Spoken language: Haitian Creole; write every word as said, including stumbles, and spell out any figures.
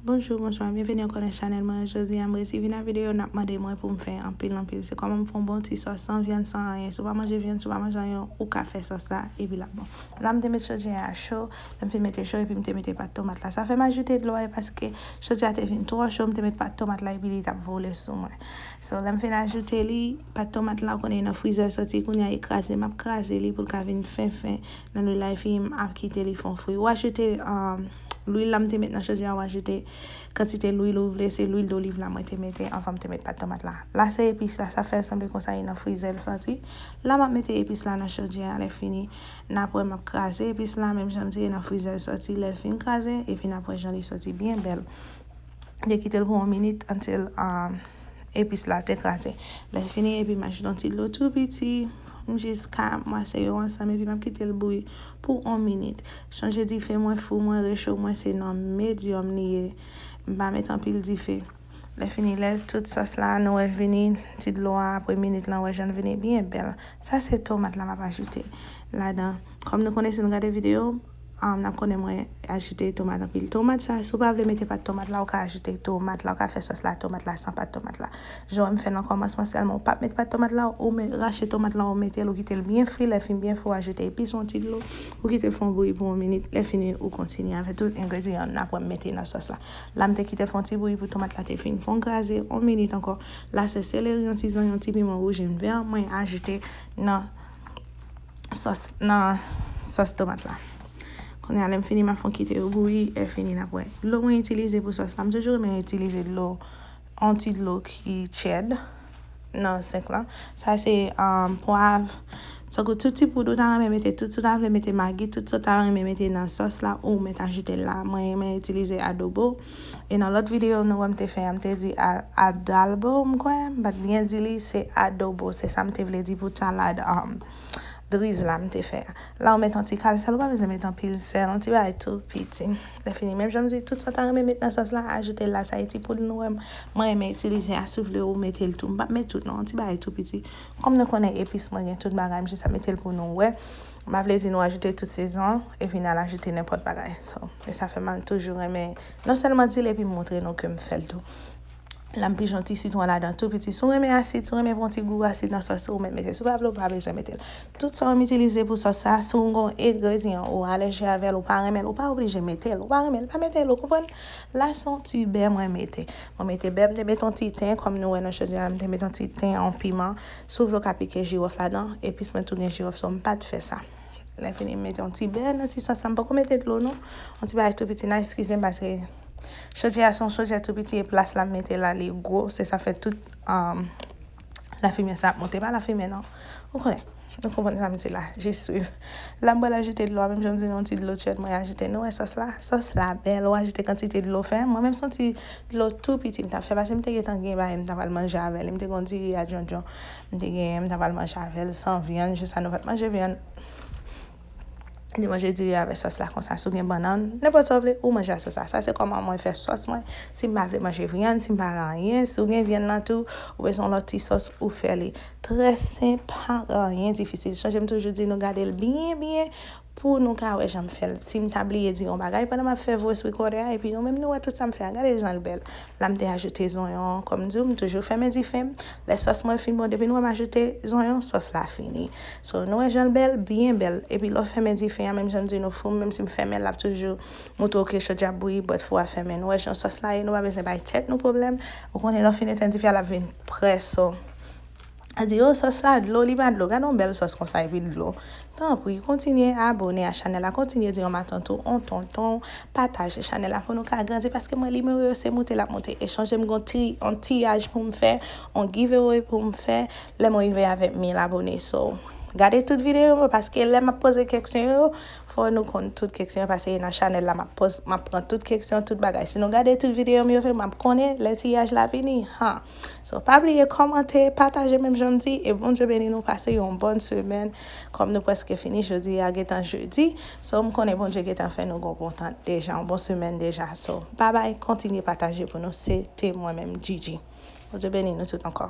Bonjou, bonswa, byenveni ankò nan chanèl mwen. Jodi a, m resi vin ak videyo n ap mande mwen pou m fè anpil, anpil. Se kòman m fè yon bon ti sòs san vyann, san anyen. Si w pa manje vyann, si w pa manje anyen, ou ka fè sòs la, epi l ap bon. La, m te met chodyè a cho, lè m fin mete cho, epi m te mete pat tomat la. Sa fè m ajoute dlo a, e paske chodyè a te vin twò cho, m te met pat tomat la, epi li t ap vole sou mwen. So, lè m fin ajoute li, pat tomat la, ou konnen nan frizè sòti, kounye a e kraze, m ap kraze li pou l ka vin fen, fen. Nan lwil la, epi m ap kite li fon fri. Ou ajoute, um, lwil la m te met nan chodyè a, ou ajoute kantite lwil ou vle, se lwil doliv la mwen te mete anvan m te met pat tomat la. La se epis la, sa fè sanble konsa e nan frizè l sòti. La m ap mete epis la nan chodyè a, lè fini, n ap wè m ap kraze epis la, menm jan m di e nan frizè l sòti, lè l fin kraze, epi n ap wè jan li sòti byen bèl. M te kite l pou yon minit until, um, epis la te kraze. Lè fini, epi m ajoute yon ti dlo tou piti. M jis ka mase yo ansanm, epi m ap kite l bouyi pou yon minit. Chanje dife mwen, fou mwen, recho mwen, se nan medyòm li ye. M pa met anpil dife. Lè fini, lè tout sòs la, nou wè vini, ti dlo a, apre minit lan, wè jan l vini byen bèl. Sa se tomat la m ap ajoute ladan. Kòm nou konnen, si nou gade videyo, um, n ap konnen mwen ajoute tomat anpil. Tomat sa, si w pa vle mete pat tomat la, ou ka ajoute tomat la, ou ka fè sòs la tomat la san pat tomat la. Jan w fè nan kòmansman, sèlman ou p ap met pat tomat la, ou met, rache tomat la, ou mete l, ou kite l byen fri, lè fin byen fri, ou ajoute epis, yon ti dlo, ou kite l fon bouyi pou yon minit, lè fini, ou kontinye avè tout engredyan n ap wè m mete nan sòs la. La, m te kite l fon ti bouyi pou tomat la te fin fon kraze, yon minit ankò. La, se seleri, yon ti zonyon, yon ti piman wouj, yon vè, mwen ajoute nan sòs, nan sòs tomat la. Kounye a, lè m fini, m ap fè kite yo bouyi, e fini n ap wè. Dlo mwen itilize pou sòs la, m toujou renmen itilize dlo, yon ti dlo ki tchèd nan senk lan. Sa se, um, pwav. Tankou tout ti poud ou ta renmen mete, tout sa w ta vle mete, magi, tout sa w ta renmen mete nan sòs la, ou mèt ajoute l la. Mwen renmen itilize adobo. E nan lòt videyo nou wè m te fè a, m te di a-, adalbo, m kwè, m pa t byen di li, se adobo. Se sa m te vle di pou salad, um, drizla m te fè a. La, ou met yon ti kal sèl, ou pa bezwen met anpil sèl, yon ti bagay tou piti. Lè fini, menm jan m di, tout sa w ta renmen met nan sòs la, ajoute l la. Sa e ti poud nou wè m, mwen renmen itilize a, si w vle, ou mete l tou. M p ap met tout, non, yon ti bagay tou piti. Kòm nou konnen epis mwen gen tout bagay, m jis ap mete l pou nou wè. M pa vle di nou ajoute tout sezon, epi n al ajoute nenpòt bagay. So, e sa fè m toujou renmen non sèlman di l, epi montre nou ke m fè l tou. La, m pije yon ti sitwon ladan tou piti. Si w renmen asid, si w renmen yon ti gou asid nan sòs ou, ou mèt mete. Si w pa vle, ou pa bezwen mete l. Tout sa w itilize pou sòs sa, si w gen yon engredyan ou alèji avè l, ou pa renmen l, ou pa oblije mete l. Ou pa renmen l, pa mete l, ou konprann? La, se yon ti bè mwen mete. Mwen mete bè, m te mete yon ti ten, kòm nou wè nan chodyè a, m te mete yon ti ten, yon piman. Si w vle, w ka pike jiwòf ladan. Epis mwen tou gen jiwòf, so m pa t fè sa. Lè fini, m mete yon ti bè nan ti sòs la. M poko mete dlo, non. Yon ti bagay tou piti, n a eskize m paske chodyè a se yon chodyè tou piti e plas la m mete la, li gwo. Se sa fè tout, um, lafimye sa ap monte. Pa lafimye, non. Ou konnen. Nou konprann sa m di la. Jis swiv. La, m pral ajoute dlo a, menm jan m di nou, yon ti dlo tchèd mwen ajoute. Nou wè sòs la? Sòs la bèl. Ou ajoute kantite dlo w fè. Mwen menm, se yon ti dlo tou piti m t ap fè, paske m te gentan gen bagay m t ap al manje avè li. M te gen yon diri a djondjon. M te gen, m t ap al manje avè l san vyann, jis sa nou pa t manje vyann. M te manje diri avè sòs la konsa. Si w gen bannann, nenpòt sa w vle, ou manje ak sòs la. Sa se kòman mwen fè sòs mwen. Si m pa vle manje vyann, si m pa gen anyen, si w gen vyann nan tou, ou bezwen yon lòt ti sòs, ou fè li. Trè senp, pa gen anyen difisil. Chonje m toujou di nou gade l byen, byen pou nou ka wè jan m fè l. Si m ta bliye di yon bagay pandan m ap fè voice recorder a, epi nou menm nou wè tout sa m fè a, gade jan l bèl. La, m te ajoute zonyon, kòm m di w, m toujou fèmen dife m. Lè sòs mwen fin bon, depi nou wè m ajoute zonyon, sòs la fini. So, nou wè jan l bèl, byen bèl. Epi lè w fèmen dife a, menm jan m di nou, fou m, menm si m fèmen l, l ap toujou montre w ke chodyè ap bouyi, but fou a fèmen. Nou wè jan sòs la ye, nou pa bezwen bay tèt nou pwoblèm. Ou konnen lè w fin etenn dife a, l ap vin prè, so. A di, "Oh, sòs la dlo, li pa dlo. Gade yon bèl sòs konsa epi l dlo." Tanpri, kontinye abòne a chanèl la, kontinye di yon matant ou, yon tonton, pataje chanèl la pou nou ka grandi, paske mwen, nimewo yo se moute l ap moute. E chonje m gon ti, yon tiyaj pou m fè, yon giveaway pou m fè, lè mwen rive avèk mil abòne. So, gade tout videyo yo, paske lè m ap poze keksyon yo, fò nou konn tout keksyon yo, paske nan chanèl la, m ap poz-, m ap pran tout keksyon, tout bagay. Si nou gade tout videyo m yo, m ap konnen lè tiyaj la vini. Ha. So, pa bliye kòmante, pataje menm jan m di, e Bondye beni nou, pase yon bòn semèn. Kòm nou prèske fini, jodi a gentan jedi. So, m konnen Bondye gentan fè nou gon bon tan deja, yon bon semèn deja. So, babay, kontinye pataje pou nou. Se te mwen menm, Gigi. Bondye beni nou tout ankò.